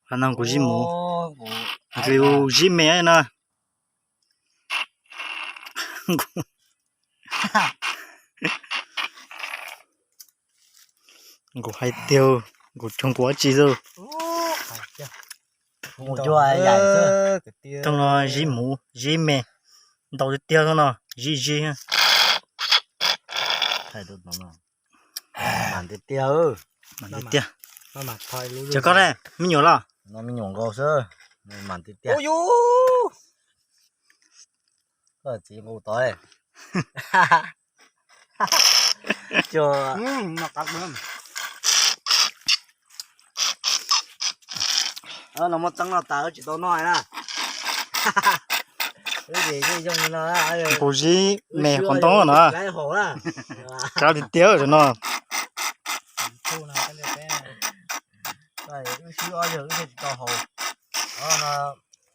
Qhov no kuv zib muv, kuv zib me no. Kuv hais tiag, kuv cog kuv dab tsi xwb. Thooj no zib muv zib me, ntau tiag tiag thooj no, zib zib. Tiag tiag. Ces koj ne, me nyuam los? Me nyuam nkaus xwb, mas tiag tiag. Koj txiv nqus tod. No muab txeeb no tas wb tsis tau noj na. Nqus zib me qhov ntoo no. Kav tiag tiag no. Wb swb ob yawg wb thiaj tsis tau haus.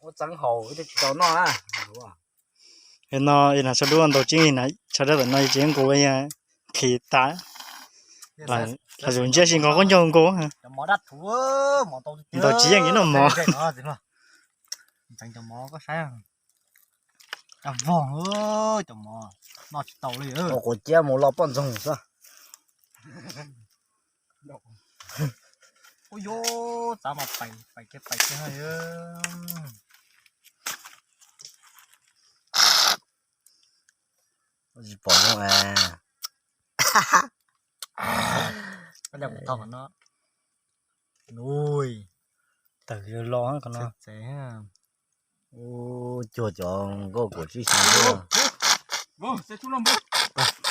Muab txeeb haus wb thiaj tsis tau noj na. No sawv daws ntaus tsib na, sawv daws tam no tsis nqus, qhis tas. Los yus ntsia tsis nkaus khaub ncaug nkaus. Ntaus tsis yeej noj mov. Cov voog, cov mov noj tsis tau li. Quav ciab mus lo poj ntxoog xwb. Ua yus txav mas pais pais kiag pais kiag. Tsis pom zoo. Tawm los qhov no. Cuag cov nkauj kuam tsib si.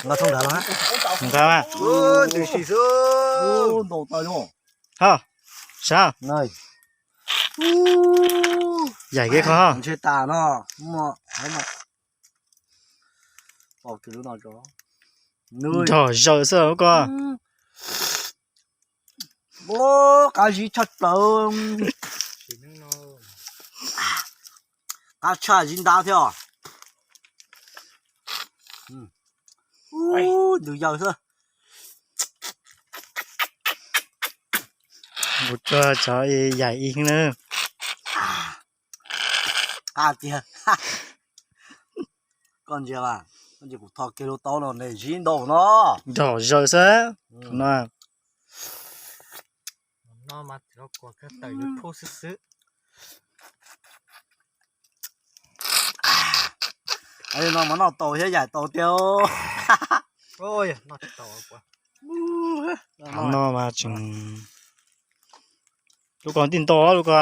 Nqa thooj nrad los. Nqa mas. Ntws si xwb. Ntaus taws los. Ho, sav. Yaim kiag qhov. Ntshe tas no. Nrog zaws xwb koj. Qab zib tshaj plaws. Qab tshaj zib ntab thiab os. Ntws yaws xwb. Kuv tsuas tsov yaim ib na. Qab tiag. Koj ntsia mas, koj ntsia kuv tho kiag lub taub no nws zib ntau no. Nrog zaws xwb no. No mas noj tau thiab yaim tau tiag. No mas tseem lub ko tij ntau lub ko.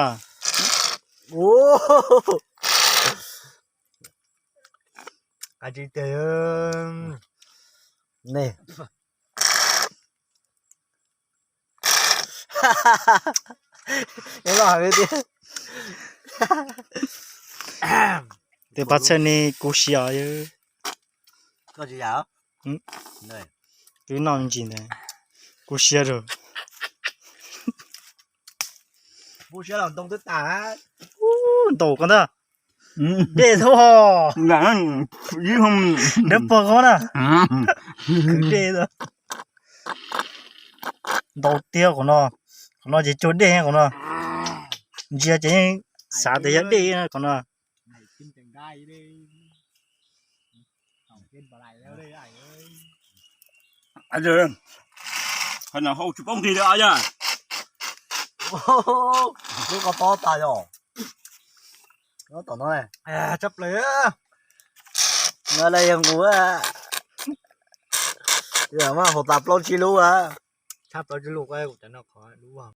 Nej, tes pab txhawj ne kub siab. Twb noj me ntsis ntawd, kub siab rau. Ntau koj ntag. Dej xwb os. Dawb paug qhov na. Dej xwb. Ntau tiag qhov no. Qhov no ces cuag dej qhov no. Ntsia ces yeej xav tias yog dej qhov no. Hauj tsis paub nqi li yog. Lub ko tob tas yog. Tom no, tshaj plaws. No yog nqus, mas haus tas plaub tsib lub. Tshaj plaws tsib lub, kuv cov no qhov lub.